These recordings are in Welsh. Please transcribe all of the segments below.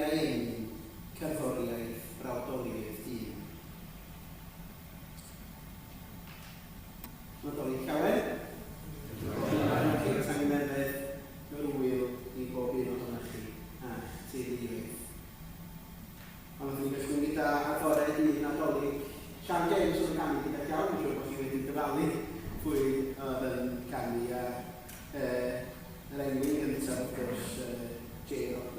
Geiriau emyn, cerddoriaeth, brawdoliaeth dyn. Nadolig Llawen. Nadolig Tangnefedd yr ŵyl i bob un ohonoch chi a'ch teuluoedd. Ond wnaethon ni gychwyn gyda Ar Fore Dydd Nadolig. Sian James oedd yn canu gyda llaw, dwi'n siŵr bod chi wedi dyfalu pwy oedd yn canu a uh, yr enwyn gyntaf wrth gwrs, uh, Jay Roberts.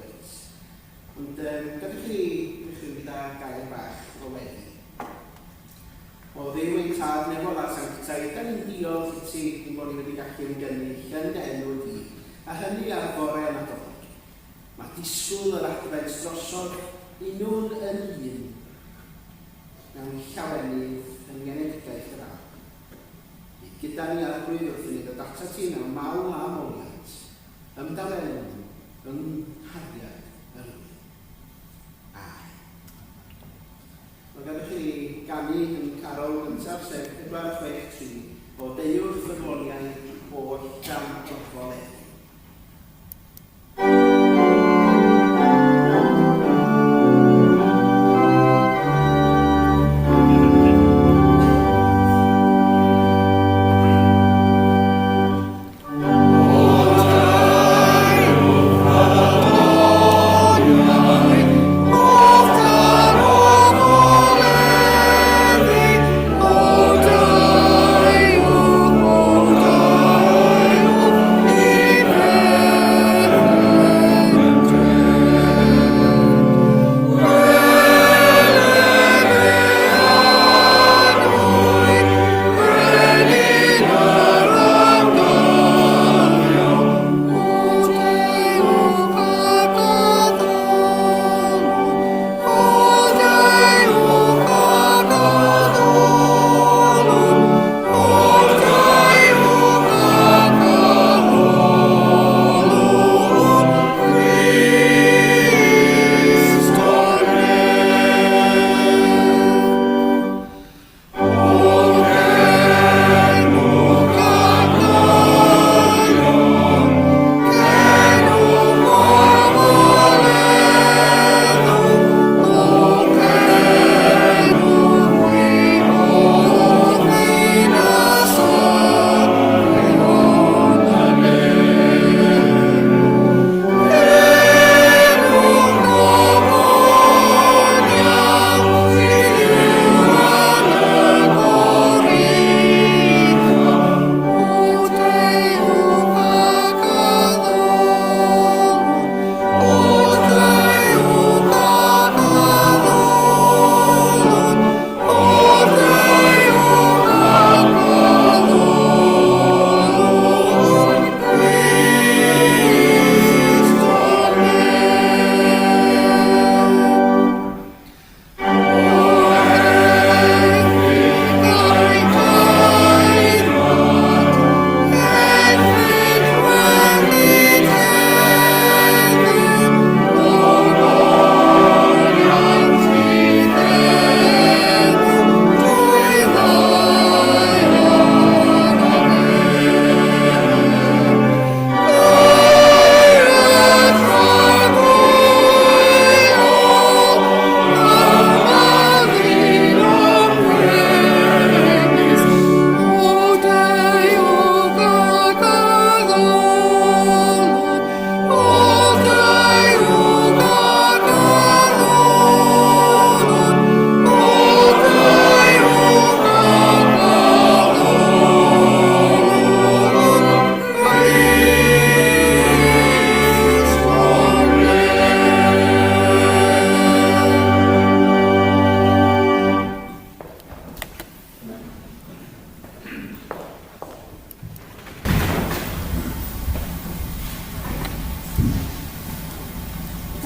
Ond um, gadewch i ni gychwyn gyda gair bach o weddi. O Dduw ein Tad nefol a sanctaidd, da ni'n diolch i ti ein bod ni wedi gallu ymgynnull yn dy enw di, a hynny ar fore Nadolig. Mae disgwyl yr Adfent drosodd unwn yn un mewn llawenydd yng ngenedigaeth y Mab. Bydd gyda ni Arglwydd wrth i ni ddod atat ti mewn mawl a moliant, ymdawelwn yng nghariad yr ŵyl. Amen. Wel, gadewch i ni ganu yn carol gyntaf, sef 463, o Deuwrth y Moliau oll gan Orfoleddu.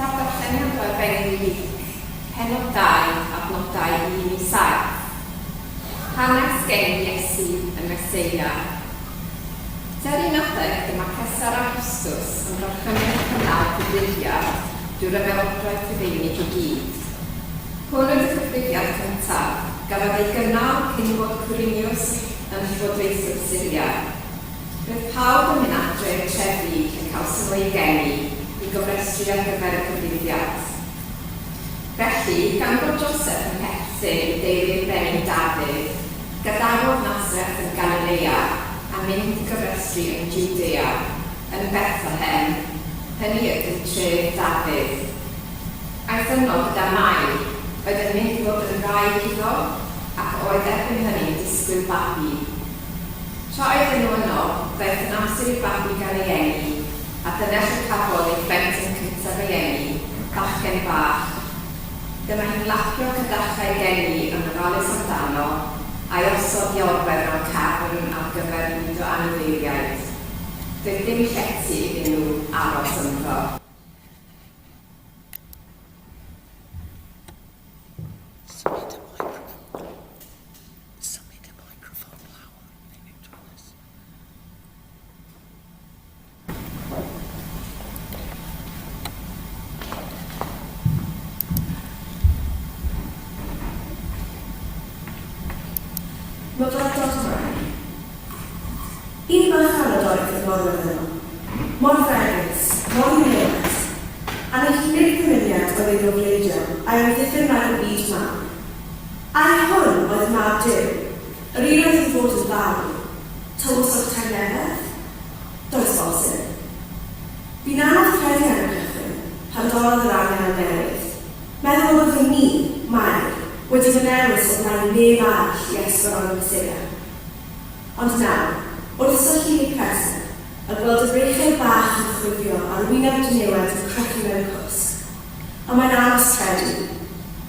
Darlleniad o Efengyl Luc, pennod 2, adnodau 1 i 7. Hanes geni Iesu y Meseia. Tua'r un adeg dyma Cesar Augustus yn gorchymyn cynnal cyfrifiad drwy'r ymerodraeth Rufeinig i gyd. Hwn oedd y cyfrifiad cyntaf gafodd ei gynnal cyn bod Quirinius yn llywodraethwr Syria. Roedd pawb yn mynd adre i'r trefi lle cawson nhw eu geni i gofrestru ar gyfer y cyfrifiad. Felly, gan fod Joseff yn perthyn i deulu'r brenin Dafydd, gadawodd Nasareth yn Galilea a mynd i gofrestru yn Jwdea, yn Bethlehem, hynny ydyw tref Dafydd. Aeth yno gyda Mair, oedd yn mynd i fod yn wraig iddo, ac oedd erbyn hynny'n disgwyl babi. Tra oedden nhw yno, daeth yn amser i'r babi gael ei eni, a dyna lle cafodd ei phlentyn cyntaf ei eni, bachgen bach. Dyma hi'n lapio cadachau geni yn ofalus amdano, a'i osod i orwedd mewn cafn ar gyfer bwydo anifeiliaid. Doedd dim llety iddyn nhw aros ynddo. Symud y microffon. Symud y microffon lawr. Neu neutralus. Myfyrdod Mair. Un bychan ydoedd y morwyn yno. Mor fregus, mor ddiniwed. Aneuthnig ddymuniad oedd ei gofleidio a'i amddiffyn rhag y byd mawr. Ai hwn oedd Mab Duw, yr un oedd i fod yn farw, tywysog tangnefedd? Does bosib. Bu'n anodd credu ar y cychwyn, pan dorrodd yr angen am newydd. Meddwl y byddwn ni, Mair, wedi fy newis o flaen neb arall i esgor ar y Meseia. Ond nawr, wrth syllu i'r preseb, a gweld y breichiau bach yn chwifio a'r wyneb diniwed yn crychu mewn cwsg, y mae'n anos credu.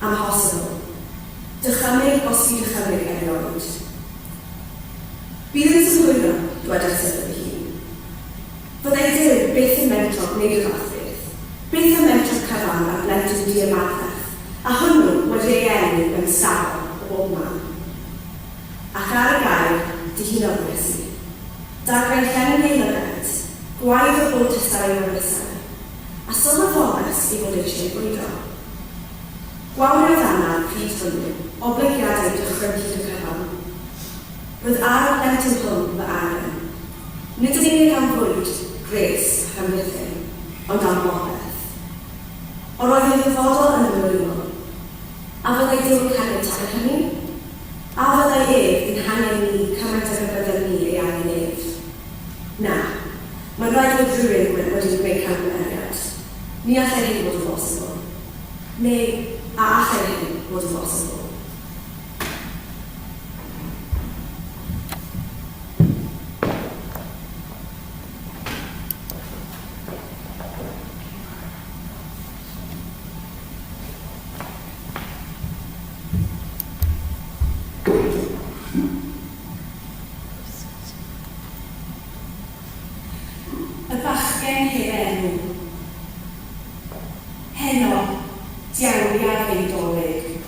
Amhosibl. Dychymyg os fu dychymyg erioed. Bydd yn synhwyro, dwedais wrtho fy hun. Fyddai Duw byth yn mentro gwneud y fath beth, byth yn mentro cyfan ar blentyn diymadferth, a hwnnw wedi ei eni mewn safon o bob man. Ac ar y gair, dihunodd Iesu. Dagrau llenwi ei lygaid, gwaedd o bob tystau ei wefusau, a sylweddolais ei fod eisiau bwydo. Gwawriodd Anna pryd hwnnw, oblygiadau dychrynllyd y cyfan. Roedd ar y plentyn hwn fy angen. Nid yn unig am fwyd, gwres ac amddiffyn, ond am bopeth. Yr oedd ei ddyfodol yn ymrwymo. A fyddai Duw'n caniatáu hynny? A fyddai ef ein hangen ni cymaint ag y byddem ni ei angen ef? Na. Mae'n rhaid fod rhywun wedi gwneud camgymeriad. Ni allai hyn fod yn bosibl. Neu, a allai hyn fod yn bosibl? Y bachgen heb enw. Heno, diawliaf ei Dolig.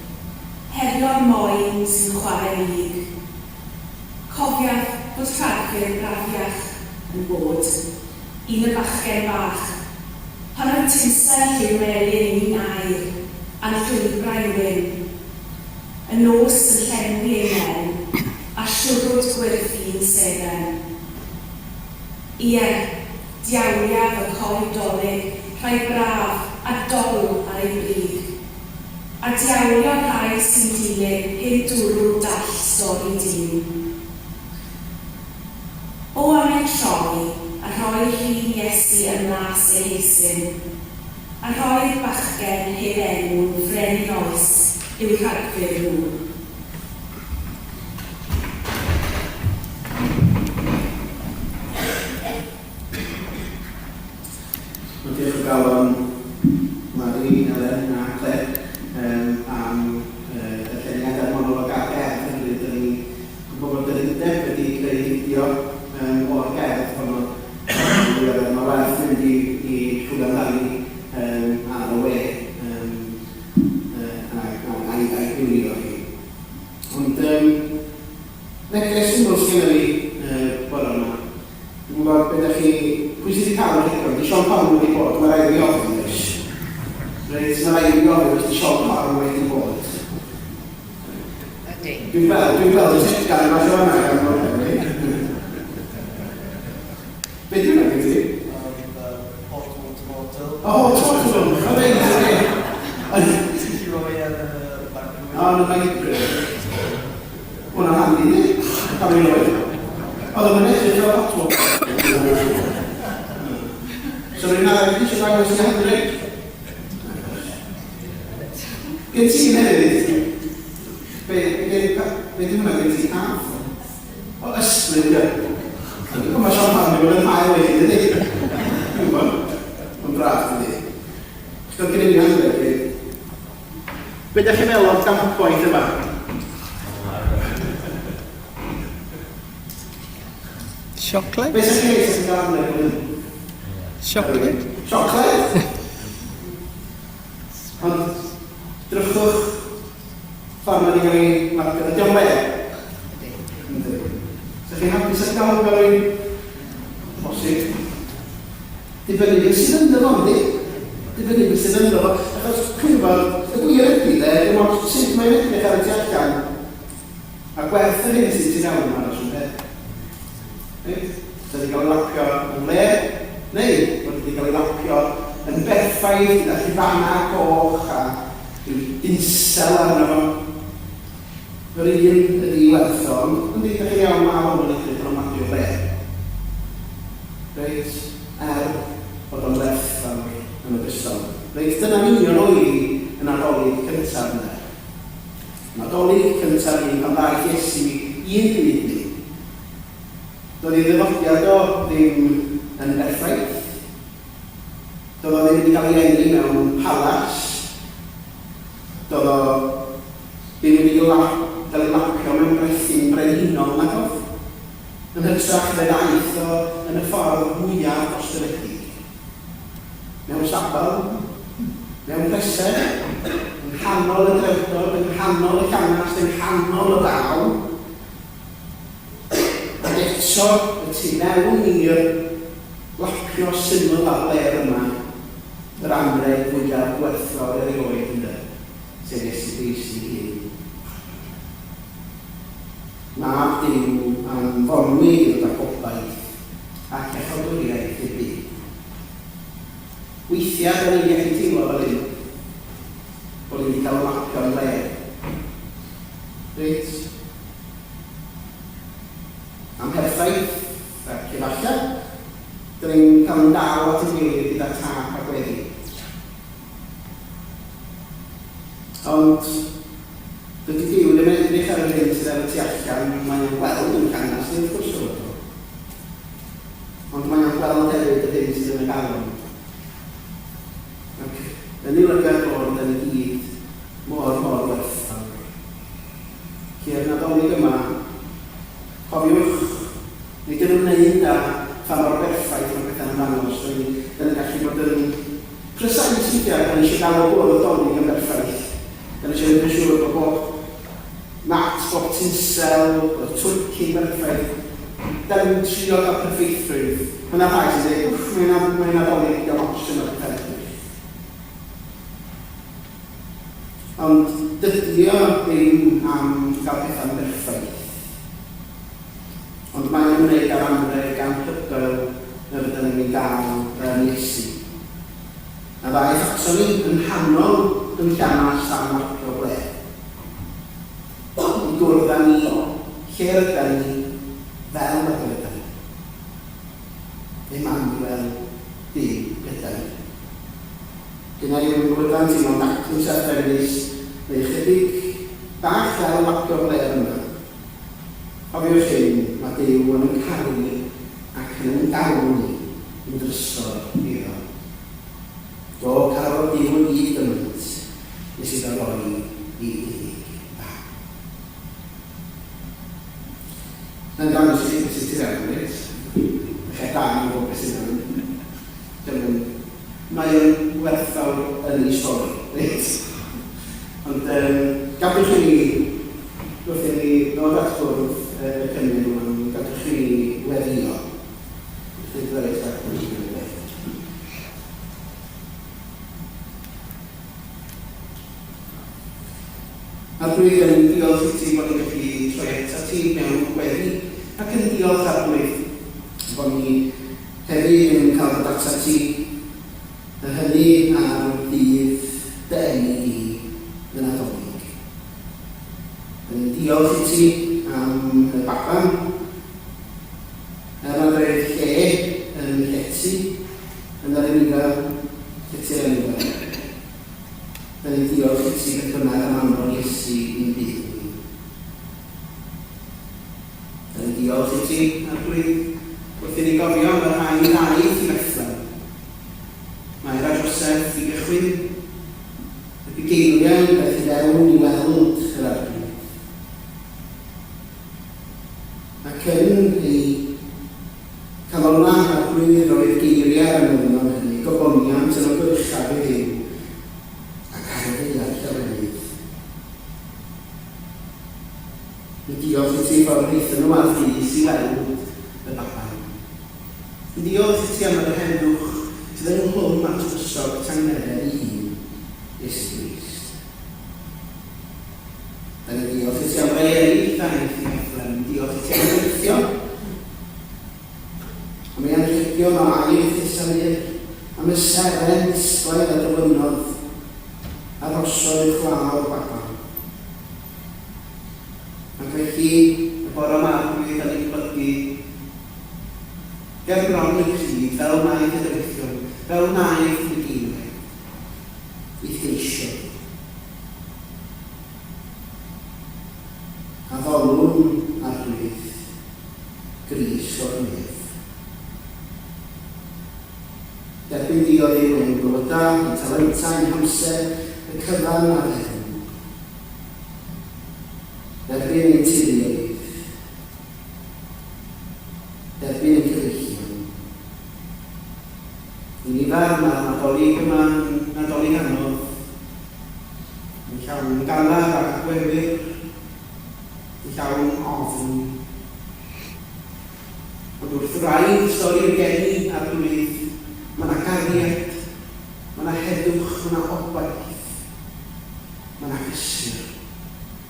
Herio'r moyn sy'n chwarae lîg. Cofiaf fod Rhagfyr brafiach yn bod. Un y bachgen bach. Pan oedd tinsel lliw melyn un aur, a'n llwybrau wyn. Y nos yn llenwi ei mel, a siwrwd gwyrdd un seren. Ie, diawliaf y coed Dolig, rhai braf, a dol ar eu brig. A diawlio'r rhai sy'n dilyn hen dwrw dall stori dyn. O am eu troi, a rhoi llun Iesu ym mlas ei heisyn, a rhoi'r bachgen heb enw'n frenin oes i'w rhagfyr nhw. Wel, diolch o galon Mari, Elen a Claire um, am uh, y lleniad a'r monolog a'r gerdd hefyd. Dyn ni'n gwybod bod yr undeb wedi creu fideo um, o'r gerdd honno yn ddiweddar. Mae werth mynd i, i chwilio amdani um, ar y we um, uh, a'i, a'i gwylio hi. Ond um, neges syml sydd gennym ni uh, bore yma. Dwi'm yn gwybod be dach chi... Pwy sydd wedi cael y rhegor? Di Siôn Corn wedi bod? Mae rhaid i fi ofyn, does? Reit, mae rhaid i fi ofyn os di Siôn Corn wedi bod. Ydy. Dwi'n gweld, dwi'n gweld y tegan yma lle fanna gan fod hynny. Be di hwnna gen ti? Hot water bottle. O, hot water bottle. O, reit, oce. Ti'n gallu rhoi On y library. Hwna'n handi, yndi? Pan o'n i'n oed. Oedd o'n edrych fel botwm. So rwy'n arall eisiau dangos i anrheg. Gen ti un hefyd? Be, be, be di hwnna gen ti? Af? O, ysbryd, ie. O, mae Sian Pan wedi bod yn hael wedi, dydy? Dwi'n gwybod. Mae'n braf, dydy. Chdi gen i anrheg, fi. Be ydych chi'n meddwl o'r gampwaith yma? Chocolate? Be sy'n chi'n sy'n gael anrheg fan hyn? Chocolate? Chocolate? Ond, drychwch ffordd mae wedi cael ei lapio. Ydy o'n we? Yndi. Sa chi'n hapus â gael fel un? Posib. Dibynnu beth sydd ynddo fo, yndi? Dibynnu beth sydd ynddo fo. Achos, chi'n gwybod, y gwir ydy, de, dim ots sut mae'n edrych ar y tu allan, a gwerth yr hyn sydd tu mewn yn aros yn peth. Reit? Sa wedi cael ei lapio yn flêr, neu bod wedi cael ei lapio yn berffaith gyda rhubanau coch a rhyw dinsel arno fo. Yr un ydi werth o, ond yndi, dach chi'n iawn, ma' hwn yn edrych yn ofnadwy o flêr. Reit, er bod o'n werthfawr yn ogystal. Reit, dyna'n union oedd hi y Nadolig cyntaf, ynde? Nadolig cyntaf un pan ddaeth Iesu i'n byd ni. Doedd ei ddyfodiad o ddim yn berffaith. Doedd o ddim wedi cael ei eni mewn palas. Doedd o ddim wedi gael ei lapio mewn brethyn brenhinol, nag oedd? Yn hytrach, fe ddaeth o yn y ffordd mwyaf gostyngedig. Mewn stabal, mewn preseb, yng nghanol y drewdod, yng nghanol y llanast, yng nghanol y glaw. Ac eto, y tu mewn i'r lapio syml a blêr yma, yr anrheg fwyaf gwerthfawr erioed, ynde, sef Iesu Grist ei hun. Mab Duw anfonwyd i ddod â gobaith ac iachawdwriaeth i'r byd. Weithiau, da ni'n gallu teimlo fel hyn, bod ni wedi cael y lapio'n flêr. Reit? Amherffaith, ac efallai, dyn ni'n cael yn dal at ein gilydd gyda tâp a gweddi. Ond, dydy Duw ddim yn edrych ar yr hyn sydd ar y tu allan, mae o'n gweld yn llanast ni, wrth gwrs o fod o. Ond mae o'n gweld hefyd yr hyn sydd yn y galon. Ac yn ei lygad o'r dyn i gyd mor, mor werthfawr. Felly, Nadolig yma, cofiwch, nid yn ymwneud â pha mor berffaith mae pethau'n ymddangos, dyn ni'n gallu bod yn precise weithiau, da ni eisiau gael y bwrdd Dolig yn berffaith. Da ni eisiau gwneud yn siŵr bod bob mat, bob tinsel, bod y twrci'n berffaith. Da ni'n trio cael perffeithrwydd. Mae yna rhai sy'n dweud, wff, mae'n mae Nadolig, diolch ots sut mae pethau'n edrych. Ond dydy o ddim am gael pethau'n berffaith. Ond mae'n ymwneud â'r anrheg anhygoel y rydyn ni'n ei gael yn Iesu. A ddaeth ato ni yng nghanol yn llanast am lapio ble. I gwrdd â ni lle rydan ni fel ag yr ydan ni. Emmanuel, Duw gyda ni. Dyna yw ein gwefan teimlo'n daclus a threfnus, neu ychydig bach fel lapio blêr yma. Cofiwch hyn, mae Duw yn ein caru ni ac yn ein galw ni yn drysor iddo. Do, carodd Duw y byd gymaint, nes iddo roi ei unig Fab. Na'n dangos i chi beth sydd tu fewn, reit? Felly, da ni'n gwybod beth sydd mewn. Dyma ni. Mae o'n werthfawr yn ei stori, reit? Ond um, gadwch i ni, wrth i ni ddod at fwrdd y cynnydd rwan, gadwch i ni weddio. Felly, dweud ac yn y beth. Arglwydd, dan ni'n diolch i ti bod ni'n gallu troi atat ti mewn gweddi, ac yn diolch, Arglwydd, bod ni hefyd yn cael dod atat ti, a hynny ar ddydd dy eni di, y Nadolig. Da ni'n diolch i ti am y baban. Er nad oedd lle yn llety yn yr anifail, llety'r anifail. Da ni'n diolch i ti beth bynnag am anfon Iesu i'n byd ni. Da ni'n diolch i ti, Arglwydd, wrth i ni gofio am y rhai ddaeth i Bethlehem. Mair a Joseph i gychwyn, y bugeiliau ddaeth i fewn i weld yr Arglwydd. Ac yn eu calonnau Arglwydd roedd geiriau'r englynion hynny, gogoniant yn ogoruchaf i Dduw, ac ar y ddaear llawenydd. Yn diolch i ti fod wnaethon nhw ar frys i weld y baban. Yn diolch i ti am yr heddwch sydd ynghlwm at dywysog tangnefedd ei hun, Iesu Grist. Da ni'n diolch i ti am rai eraill ddaeth i Bethlehem. Yn diolch i ti am weithio. Am ei anrhegion o aur Thesamir, am y seren ddisglair a dyfynnodd, arosodd uwchlaw'r baban. Ac felly, y bore 'ma, Arglwydd, da ni'n plygu ger bron y cryd, fel wnaeth y doethion, fel wnaeth y geiriau, i'th geisio di. Addolwn, Arglwydd, Grist o'r nef. Derbyn di o Dduw ein bywydau, ein talentau, ein hamser, y cyfan a feddwn. Derbyn ein teuluoedd. Derbyn ein cyfeillion. I nifer, mae'r Nadolig yma'n Nadolig anodd. Yn llawn galar ac gwewyr. Yn llawn ofn. Ond wrth wraidd stori'r geni a'r gwlith, mae 'na gariad, mae 'na heddwch, mae 'na obaith. Mae 'na gysur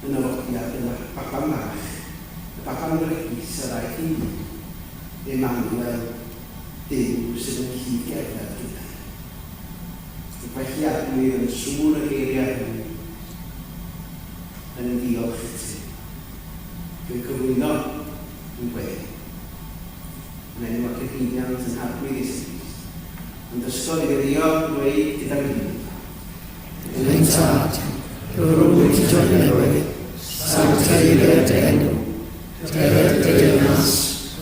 yn nyfodiad y baban bach, y baban bregus a ddaeth i mi, Emmanuel, Duw sydd yn cyd-gerdded gyda ni. Ac felly, Arglwydd, yn sŵn y geiriau hyn, da ni'n diolch i ti. Dwi'n cyflwyno yn gweddi. Yn enw ac cyhoeddiant yn Harglwydd Iesu Grist. Yn dysgodd i weddïo, dweud gyda'n gilydd. Ein Tad, yr wyt yn y nefoedd, sancteiddied dy enw, deued dy deyrnas,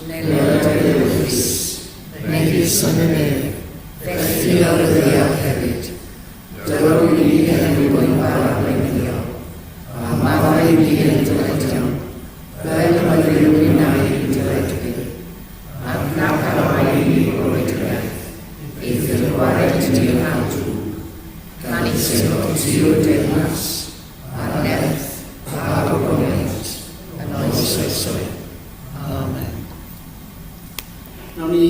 wneled dy ewyllys, megis yn y nef, felly ar y ddaear hefyd. Dyro i ni heddiw ein bara beunyddiol, a maddau i ni ein dyledion, fel y maddeuwn ninnau i'n dyledwyr, ac nac arwain i ni brofedigaeth, Eithr gwared di rhag drwg, canys eto ti yw'r deyrnas, a'r nerth, a'r ogoniant, yn oes oesoedd. Amen. Nawn ni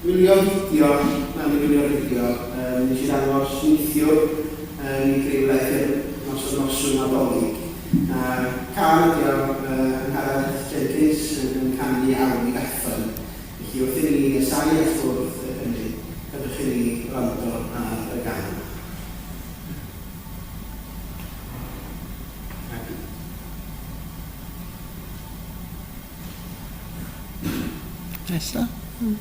wylio fideo, nawn ni wylio fideo, um, nes i ddangos neithiwr um, i griw ddaeth i'r noson noswyl Nadolig. A cân ydi o, Angharad Jenkins yn, yn canu Awn i Bethan. Felly wrth i ni nesáu at fwrdd y cynllun, gadewch i ni wrando ar y gân yma. Nesa? Mm.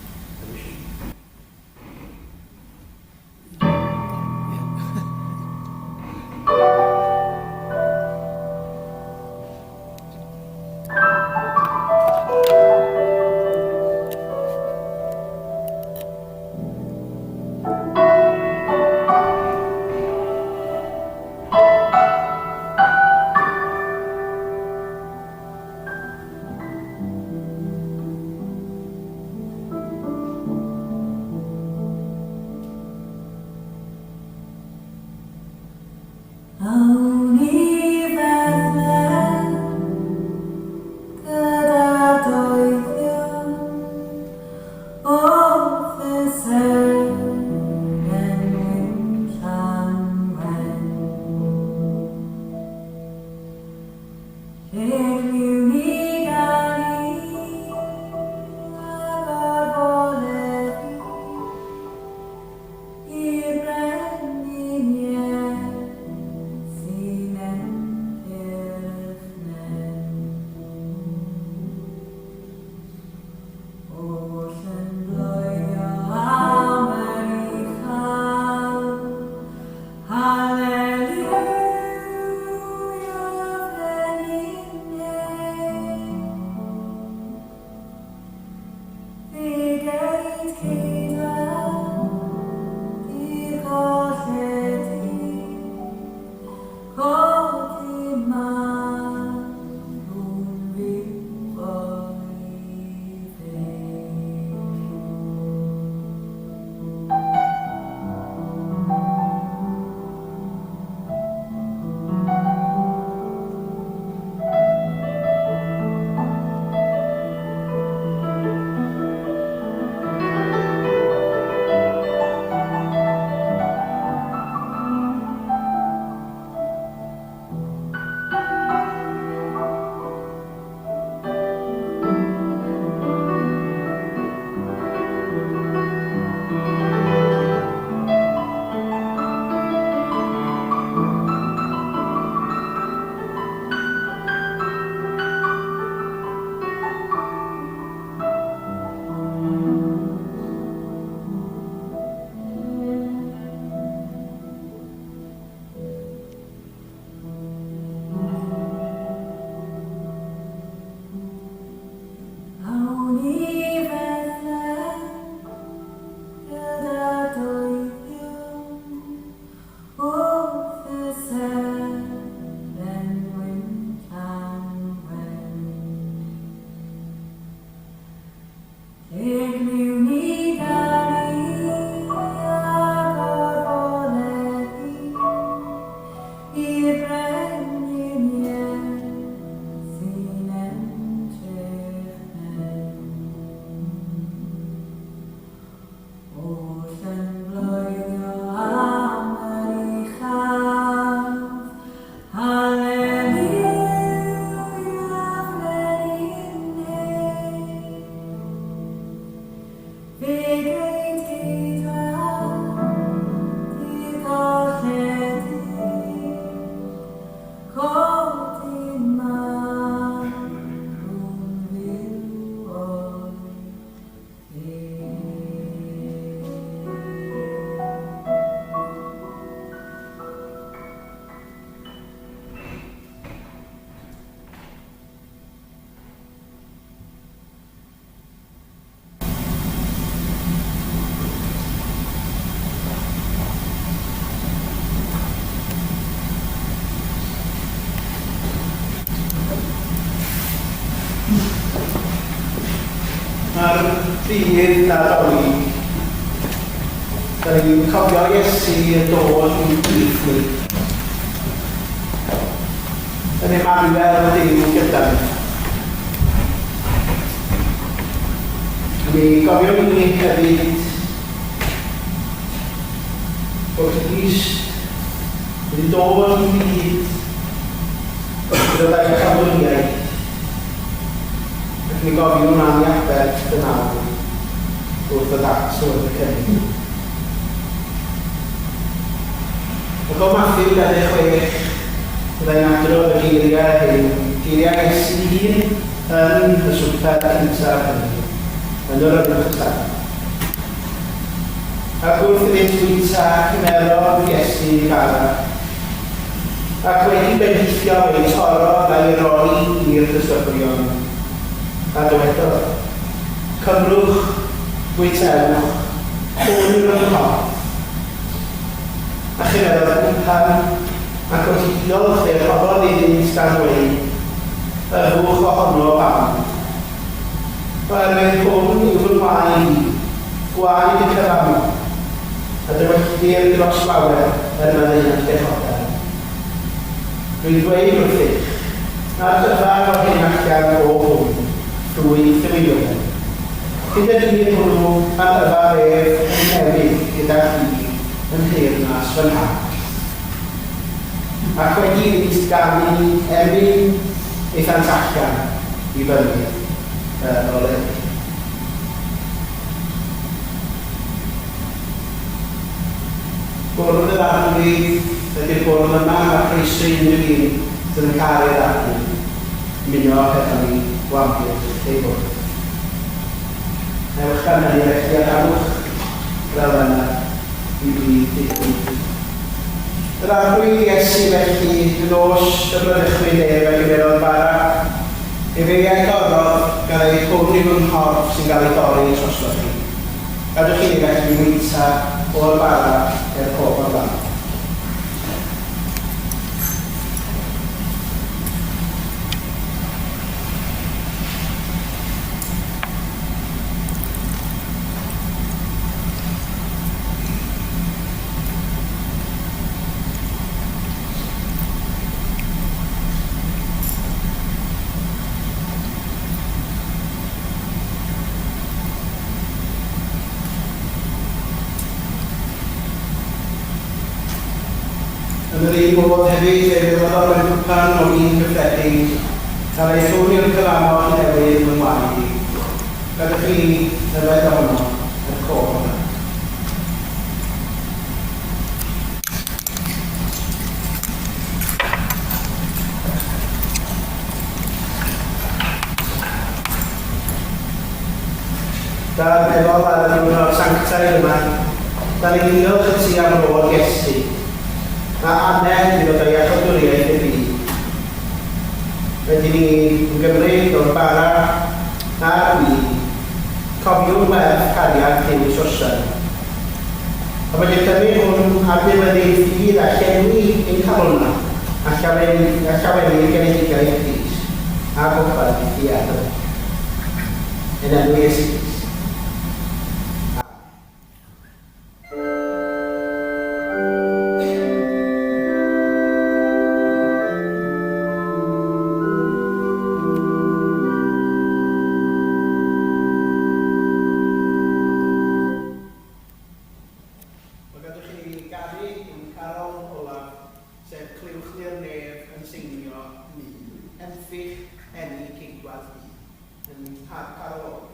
I'r brenin Iesu'n edrych mewn. Oll yn bloeddio am yr uchaf, Haleluia, brenin nef. Fe geid geidwad digolledig, codi marw'n fyw o'i Mae'r dydd Nadolig, da ni'n cofio Iesu yn dod i'n plith ni. Yn Emmanuel Duw gyda ni. Mi gofiwn ni hefyd bod Crist wedi dod i fyd i ddod â'i chadwriaeth. Ac mi gofiwn am ei aberth yn awr wrth ddod at wrth y cynnig. Ac o Mathew 26, byddai'n adrodd y geiriau hyn, geiriau Iesu ei hun yn y swper cyntaf hynny, yn yr ymwrthedd. Ac wrth iddynt fwyta, cymerodd Iesu fara, ac wedi bendithio fe'i torrodd a'i roi i'r disgyblion, a dywedodd, Cymrwch, bwytewch, hwn yw fy nghorff. A chymerodd gwpan, ac wedi diolch fe rhoddodd iddynt gan ddweud, Yfwch ohono bawb. Oherwydd hwn yw fy ngwaed i, gwaed y cyfamod, a dywellir dros lawer er maddeuant pechodau. Rwy'n dweud wrthych, nad yfaf o'r hyn allan o hwn, ffrwyth y winwydden, hyd y dydd hwnnw pan yfaf ef yn newydd gyda chi yn nheyrnas fy Nhad. Ac wedi iddynt ganu emyn aethant allan i fyny yr Olewydd. Bwrdd yr Arglwydd ydy'r bwrdd yma, mae croeso i unrhyw un sydd yn caru'r Arglwydd ymuno hefo ni o amgylch ei fwrdd. Ewch gan hynny felly a rhannwch yr elfennau i blith eich gilydd. Yr Arglwydd Iesu felly, y nos y bradychwyd ef a gymerodd bara, efe a'i dorrodd, gan ddeud, Hwn yw fy nghorff sy'n cael ei dorri trosoch chi. Gadwch i ni felly fwyta o'r bara er cof amdano. Yn yr un modd hefyd, fe fyddaf yn cwpan o win cyffredin, gan ei hwn i'r cyfamod newydd fy ngwaed i. Gadewch i ni yfed ohono er cof amdano. Dad nefol ar y diwrnod sanctaidd yma, da ni'n diolch i ti am rôl Iesu, a aned i ddod â iachawdwriaeth i'r byd. Rydyn ni yn gymryd o'r bara a'r win, cofiwn werth cariad Duw trosom. A bod y cymryd hwn ar ddiwedd ein ffydd a llenwi ein calonnau a llawenydd genedigaeth Crist, a gobaith i adfer. Yn enw Iesu Grist. Amen. Sêr nef yn seinio mu, Enfych eni ceidwad byd, yn Parc ar y Lôn.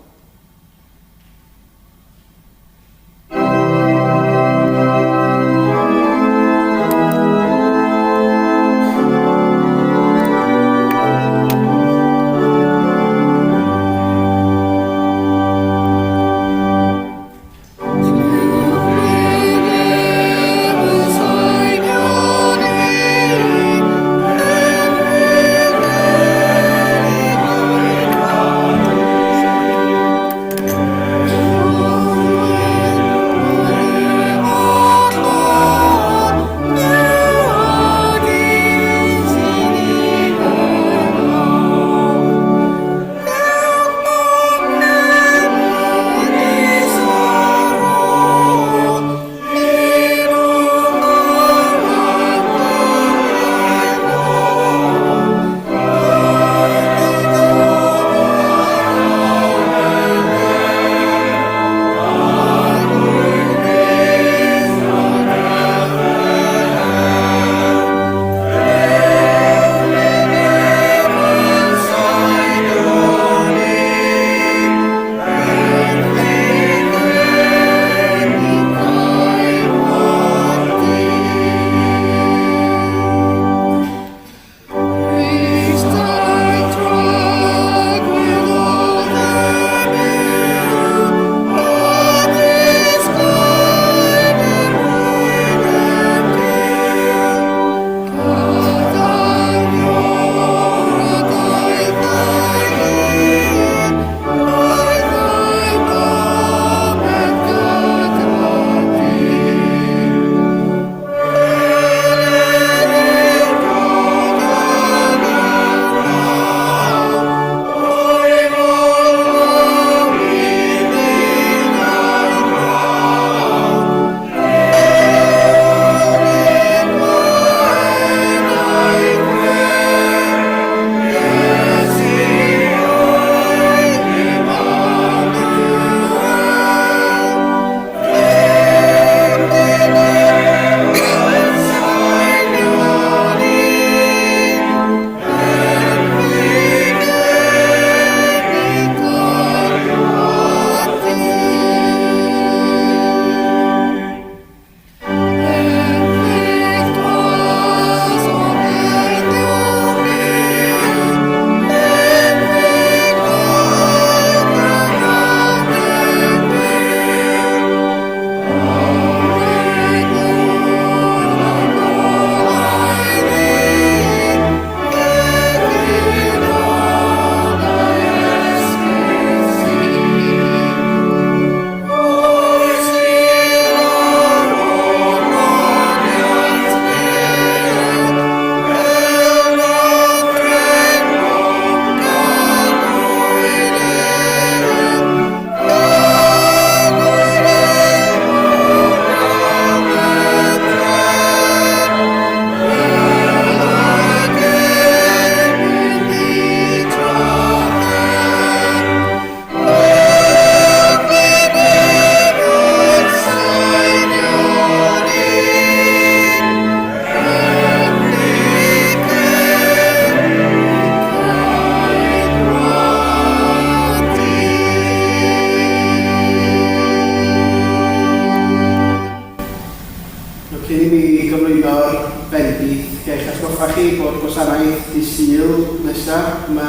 Nawr cyn i mi gyflwyno'r bendith, ga i'ch atgoffa chi bod gwasanaeth dydd Sul nesaf yma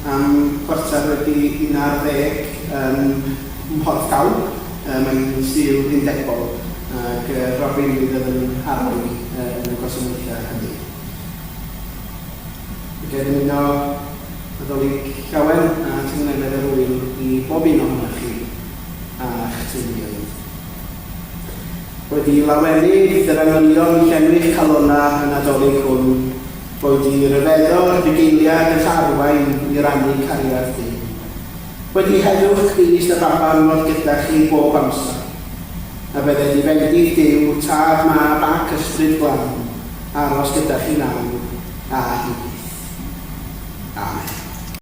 am chwarter wedi 11 ym Mhorthcawl. Mae'n Sul undebol ac Robin fydd yn arwain yn y gwasanaethau hynny. Ga i ddymuno Nadolig Llawen a Tangnefedd yr Ŵyl i bob un ohonoch chi a'ch teuluoedd. Boed i lawenydd yr angylion llenwi'ch calonnau y Nadolig hwn, boed i ryfeddod bugeiliad eich arwain i rannu cariad Duw. Boed i heddwch Crist a Baban fod gyda chi bob amser. A bydded i fendith Duw, Tad, Mab ac Ysbryd Glân aros gyda chi nawr a hi byth. Amen.